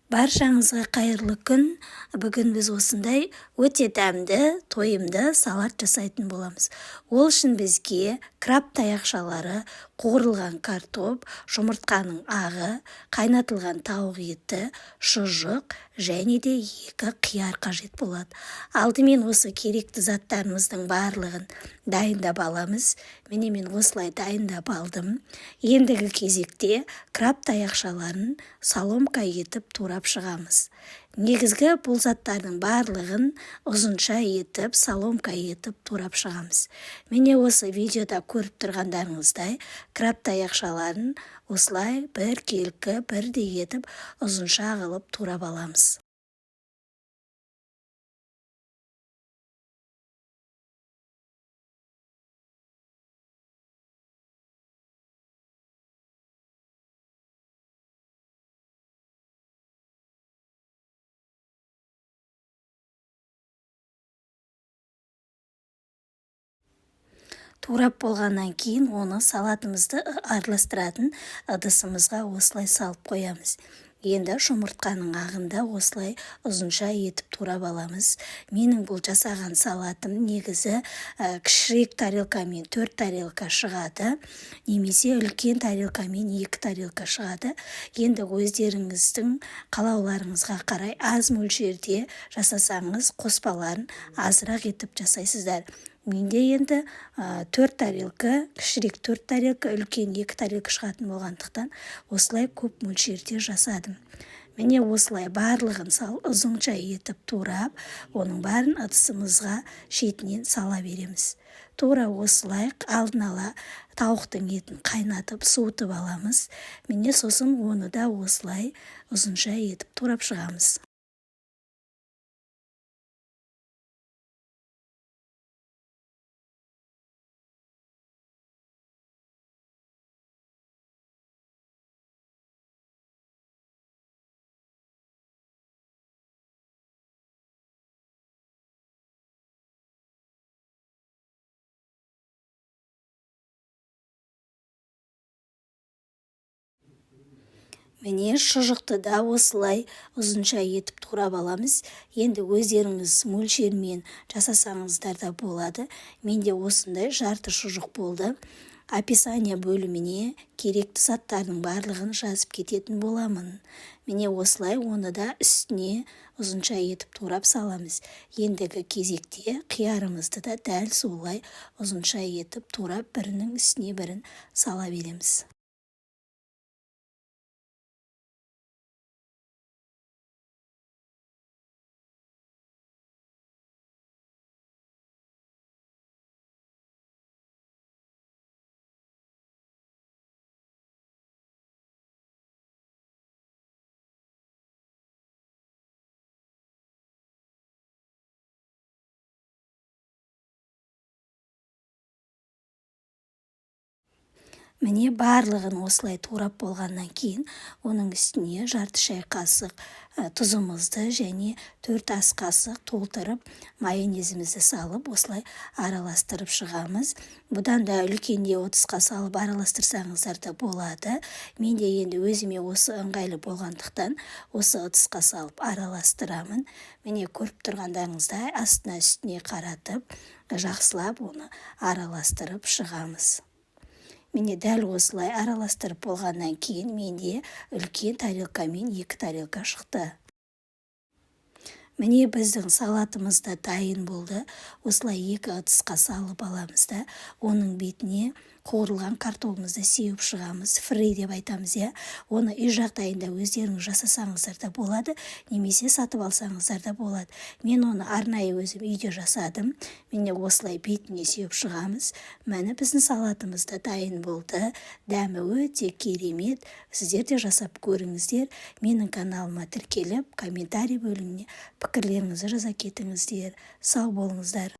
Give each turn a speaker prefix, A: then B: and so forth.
A: Баршаңызға қайырлы күн. Бүгін біз осындай өте дәмді, тойымды салат жасайтын боламыз. Ол үшін бізге краб таяқшалары, қуырылған картоп, жұмыртқаның ағы, қайнатылған тауық еті, шұжық және де 2 қияр қажет болады. Алдымен осы керекті заттарымыздың барлығын дайындап аламыз. Міне, мен осылай дайындап алдым. Ендігі кезекте краб таяқшаларын соломка етіп турап шығамыз. Негізгі бұл заттардың барлығын ұзынша етіп, соломка етіп турап шығамыз. Міне, осы видеода көріп тұрғандарыңыздай, краб таяқшаларын осылай біркелкі, бірдей етіп ұзынша қылып турап аламыз. Турап болғаннан кейін оны салатымызды араластыратын ыдысымызға осылай салып қоямыз. Енді жұмыртқаның ағында осылай ұзынша етіп турап аламыз. Менің бұл жасаған салатым негізі кішірек тарелкамен 4 тарелка шығады, немесе үлкен тарелкамен 2 тарелка шығады. Енді өздеріңіздің қалауларыңызға қарай аз мөлшерде жасасаңыз, қоспаларын азырақ етіп жасайсыздар. Менде енді 4 тарелка, кішірек 4 тарелка, үлкен 2 тарелка шығатын болғандықтан осылай көп мөлшерде жасадым. Міне, осылай барлығын ұзынша етіп турап, оның бәрін ыдысымызға шетінен сала береміз. Тура осылай алдын ала тауықтың етін қайнатып, суытып аламыз. Міне, сосын оны да осылай ұзынша етіп турап шығамыз. Міне, шұжықты да осылай ұзынша етіп турап аламыз. Енді өздеріңіз мөлшермен жасасаңыздар да болады. Менде осындай жарты шұжық болды. Описание бөліміне керекті заттардың барлығын жазып кететін боламын. Міне, осылай оны да үстіне ұзынша етіп турап саламыз. Ендігі кезекте қиярымызды да дәл солай ұзынша етіп турап, бірінің үстіне бірін сала береміз. Міне, барлығын осылай турап болғаннан кейін оның үстіне жарты шай қасық тұзымызды және 4 ас қасық толтырып майонезімізді салып, осылай араластырып шығамыз. Бұдан да үлкендеу ыдысқа салып араластырсаңыздар да болады. Менде енді өзіме осы ыңғайлы болғандықтан осы ыдысқа салып араластырамын. Міне, көріп тұрғандарыңыздай, астына үстіне қаратып, жақсылап оны араластырып шығамыз. Міне, дәл осылай араластырып болғаннан кейін менде үлкен тарелкамен 2 тарелка шықты. Міне, біздің салатымыз да дайын болды. Осылай 2 ыдысқа салып аламыз да, оның бетіне қуырылған картогымызды сеуіп шығамыз. Фри деп айтамыз, иә. Оны үй жағдайында өздеріңіз жасасаңыздар да болады, немесе сатып алсаңыздар да болады. Мен оны арнайы өзім үйде жасадым. Міне, осылай бетіне сеуіп шығамыз. Міне, біздің салатымыз да дайын болды. Дәмі өте керемет. Сіздер де жасап көріңіздер. Менің каналыма тіркеліп, комментарий бөліміне пікірлеріңізді жаза кетіңіздер. Сау болыңыздар.